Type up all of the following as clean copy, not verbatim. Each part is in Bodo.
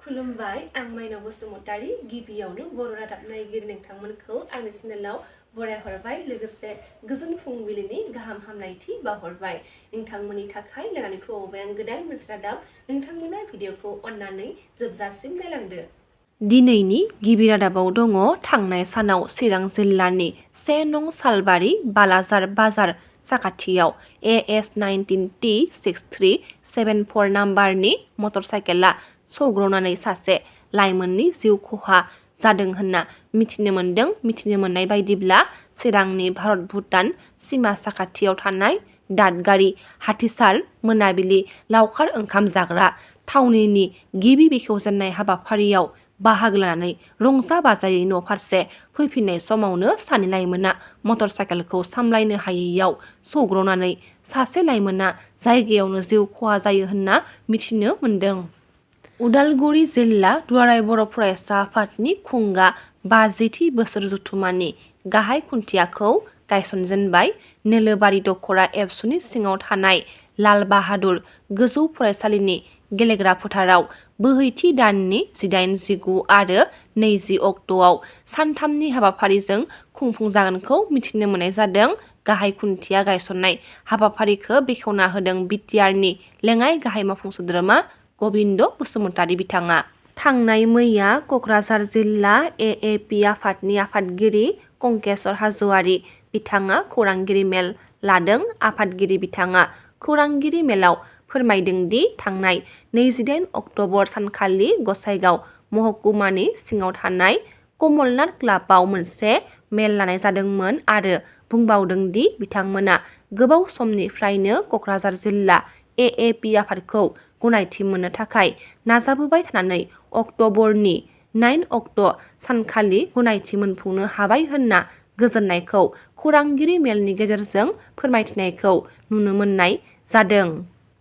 खुलुमबाय S.mainao बसुमतारी गिबियावनो बर' रादाब नायगिरि नोंथांमोनखौ आंनि चेनेलाव बरायहरबाय लोगोसे गोजोन फुंबिलिनि गाहाम हामलायथि बावहरबाय नोंथांमोननि थाखाय लानानै फैबाय आं गोदान मोनसे रादाब नोंथांमोना भिडिअखौ अननानै जोबजासिम नायलांदो। दिनैनि गिबि रादाबाव दङ थांनाय सानाव चिरां जिल्लानि 1 नं सालबारि बालाजार बाजार साखाथियाव AS19T6374 नाम्बारनि मटरसाइकेला सौग्रावनानै सासे लाइमोननि जिउ खहा जादों होनना मिथिनो मोननाय बायदिब्ला चिरांनि भारत भुटान सीमा साखाथियाव थानाय दादगारि हाथिसार मोनाबिलि लावखार ओंखाम जाग्रा थावनिनि गिबि बेखेवजेननाय हाबाफारियाव बाहागो लानानै रंजा बाजायै न' फारसे फैफिननाय समावनो सानै लाइमोना मटरसाइकेलखौ सामलायनो हायैयाव सौग्रावनानै सासे लाइमोना जायगायावनो जिउ खहा जायो होनना मिथिनो मोनदों। उदालगुरि जिल्ला दुलाराय बर' फरायसा आफादनि खुंगा 50थि बोसोर जथुम्मानि गाहाय खुन्थियाखौ गायसनजेनबाय। नोलोबारि दख'रा एबसुनि सिङाव थानाय लाल बाहादुर गोजौ फरायसालिनि गेलेग्रा फोथाराव बोहैथि दाननि 18, 19 आरो 20 अक्ट'आव सानथामनि हाबाफारिजों खुंफुंजागोनखौ मिथिनो मोननाय जादों। गाहाय खुन्थिया गायसननाय हाबाफारिखौ बेखेवना होदों बिटिआरनि लेङाइ गाहाय मावफुं सोद्रोमा gwjwnthwng बसुमतारी बिथाङा। थांनाय मैया क'क्राझार जिल्ला एएपि आफादनि आफादगिरि कंकेश्वर हाज'वारी बिथाङा खौरांगिरि मेल लादों। आफादगिरि बिथाङा खौरांगिरि मेलाव फोरमायदों दि थांनाय 28 अक्ट'बर सानखालि गसाइगाव महकुमानि सिङाव थानाय कमलनाथ क्लाबआव मोनसे मेल लानाय जादोंमोन आरो बुंबावदों दि बिथांमोना गोबाव समनिफ्रायनो क'क्राझार जिल्ला एएपि आफादखौ गनायथि मोननो थाखाय नाजाबोबाय थानानै अक्ट'बरनि 9 अक्ट' सानखालि गनायथि मोनफुंनो हाबाय होनना गोजोननायखौ खौरांगिरि मेलनि गेजेरजों फोरमायथिनायखौ नुनो मोननाय जादों।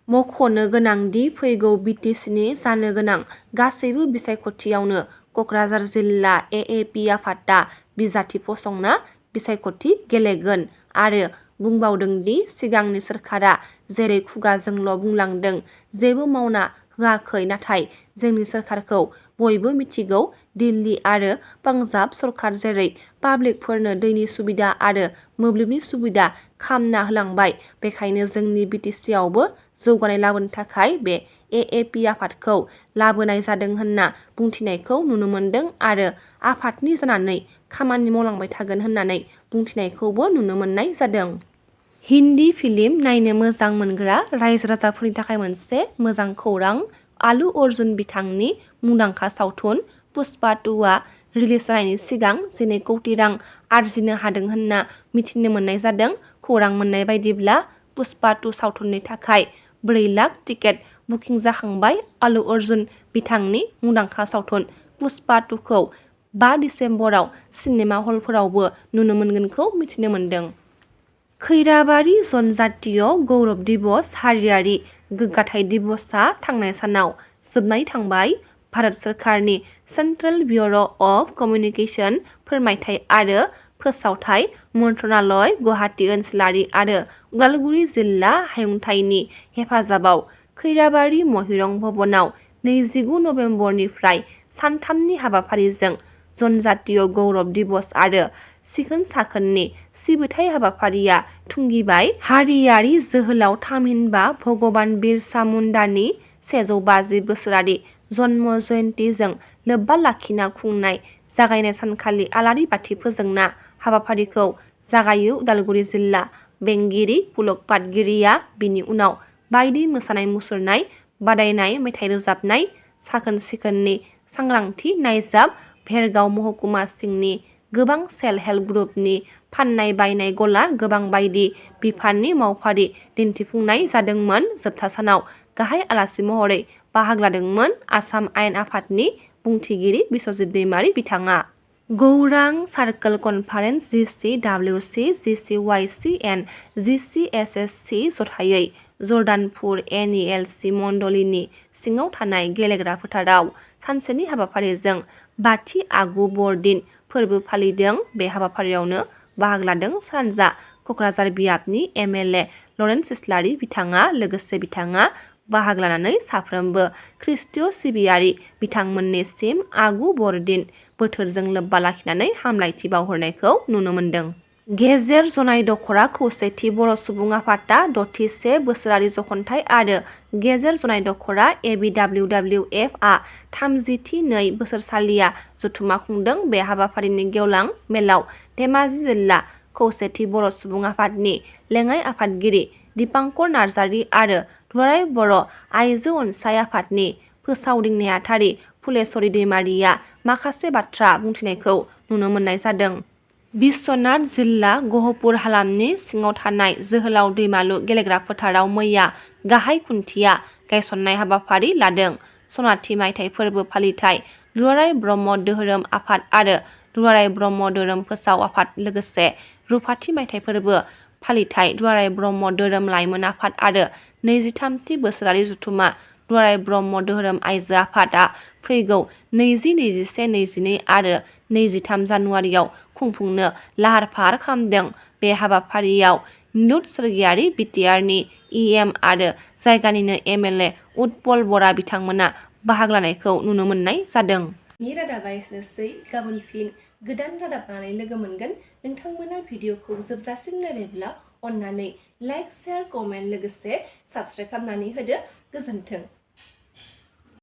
मख'नो गोनांदि फैगौ बिटिसिनि जानो गोनां गासैबो बिसायख'थियावनो क'क्राझार जिल्ला एएपि आफादआ बिजाथि फसंना बिसायख'थि गेलेगोन आरो बुंबावदों दि सिगांनि सोरखारा जेरै खुगाजोंल' बुंलांदों जेबो मावना होआखै नाथाय जोंनि सोरखारखौ बयबो मिथिगौ दिल्ली आरो पान्जाब सरखार जेरै पाब्लिकफोरनो दैनि सुबिदा आरो मोब्लिबनि सुबिदा खामना होलांबाय बेखायनो जोंनि बिटिसिआवबो जौगानाय लाबोनो थाखाय बे एएपि आफादखौ लाबोनाय जादों होनना बुंथिनायखौ नुनो मोनदों आरो आफादनि जानानै खामानि मावलांबाय थागोन होननानै बुंथिनायखौबो नुनो मोननाय जादों। हिन्दी फिल्म नायनो मोजां मोनग्रा रायजो राजाफोरनि थाखाय मोनसे मोजां खौरां। आलु अर्जुन बिथांनि मुंदांखा सावथुन पुष्पा 2आ रिलिज जानायनि सिगां 12 कौटि रां आरजिनो हादों होनना मिथिनो मोननाय जादों। खौरां मोननाय बायदिब्ला पुष्पा 2 सावथुननि थाखाय 4 लाख टिकेट बुकिं जाखांबाय। आलु अर्जुन बिथांनि मुंदांखा सावथुन पुष्पा 2खौ 5 दिसेम्बराव सिनेमा हलफोरावबो नुनो मोनगोनखौ मिथिनो मोनदों। खैराबारि जनजातीय गौरब दिवस हारियारि गोग्गाथाय दिवसआ थांनाय सानाव जोबनानै थांबाय। भारत सोरखारनि सेन्ट्रेल ब्युर' अफ कमिउनिकेशन फोरमायथाय आरो फोसावथाय मन्त्रणालय गुवाहाटी ओनसोलारि आरो उदालगुरि जिल्ला हायुंथायनि हेफाजाबाव खैराबारि महिरं भवनाव 29 नबेम्बरनिफ्राय सानथामनि हाबाफारिजों जनजातीय गौरब दिवस आरो सिखोन साखोननि सिबिथाय हाबाफारिया थुंगिबाय। हारियारि जोहोलाव थामहिनबा भगवान बिरसा मुंडानि 150 बोसोरारि जन्म जयन्तीजों लोब्बा लाखिना खुंनाय जागायनाय सानखालि आलारि बाथि फोजोंना हाबाफारिखौ जागायो उदालगुरि जिल्ला बेंगिरि पुलक पाटगिरिया। बिनि उनाव बायदि मोसानाय मुसुरनाय बादायनाय मेथाइ रोजाबनाय साखोन सिखोननि सांग्रांथि नायजाब भेरगाव महकुमा सिंनि गोबां सेल्फ हेल्प ग्रुपनि फाननाय बायनाय गला गोबां बायदि बिफाननि मावफारि दिन्थिफुंनाय जादोंमोन। जोबथा सानाव गाहाय आलासि महरै बाहागो लादोंमोन आसाम आयेन आफादनि बुंथिगिरि बिस्वजित दैमारि बिथाङा। गौरां circle conference GCWC GCYC and GCSSC जथायै जर्दानपुर NELC मण्डलीनि सिङाव थानाय गेलेग्रा फोथाराव सानसेनि हाबाफारिजों 5थि आगु बरदिन फोरबो फालिदों। बे हाबाफारियावनो बाहागो लादों सानजा क'क्राझार बियाबनि MLA लरेन्स इस्लारि बिथाङा। लोगोसे बिथाङा बाहागो लानानै साफ्रोमबो ख्रिस्टीय सिबियारि बिथांमोननिसिम आगु बरदिन बोथोरजों लोब्बा लाखिनानै हामलायथि बावहरनायखौ नुनो मोन्दों। गेजेर जनाय दखरा खौसेथि बर' सुबुं आफादा 61 बोसोरारि जखनथाइ आरो गेजेर जनाय दखरा ABWWF आ 32 बोसोरसालिया जथुमा खुंदों। बे हाबाफारिनि गेवलां मेलाव धेमाजि जिल्ला खौसेथि बर' सुबुं आफादनि लेङाइ आफादगिरि दिपांकर नार्जारि आरो दुलाराय बर' आइजो अनसाइ आफादनि फोसावदिं नेहाथारि फुलेस्वरि दैमारिया माखासे बाथ्रा बुंथिनायखौ नुनो मोननाय जादों। बिश्वनाथ जिल्ला गहपुर हालामनि सिङाव थानाय जोहोलाव दैमालु गेलेग्रा फोथाराव मैया गाहाय खुन्थिया गायसननाय हाबाफारि लादों। सनाथि मायथाइ फोरबो फालिथाय दुलाराय ब्रह्म धोरोम आफाद आरो दुलाराय ब्रह्म धोरोम फोसाव आफाद लोगोसे रुफाथि मायथाइ फोरबो फालिथाय दुलाराय ब्रह्म धोरोम लाइमोन आफाद आरो 23थि बोसोरारि जथुमा दुलाराय ब्रह्म धोरोम आइजो आफादआ फैगौ 20, 21, 22 आरो 23 जानुवारियाव खुंफुंनो लाहार फाहार खालामदों। बे हाबाफारियाव निलुत सोरगियारि बिटिआरनि EM आरो जायगानिनो MLA उत्पल बरा बिथांमोना बाहागो लानायखौ नुनो मोननाय जादों। रादाबा एसेनोसै। गाबोन फिन गोदान रादाब लानानै लोगो मोनगोन। नोंथांमोना भिडिअखौ जोबजासिम नायबायब्ला अन्नानै लाइक, शेयार, कमेन्ट लोगोसे साबस्क्राइब खालामनानै होदो। गोजोन्थों।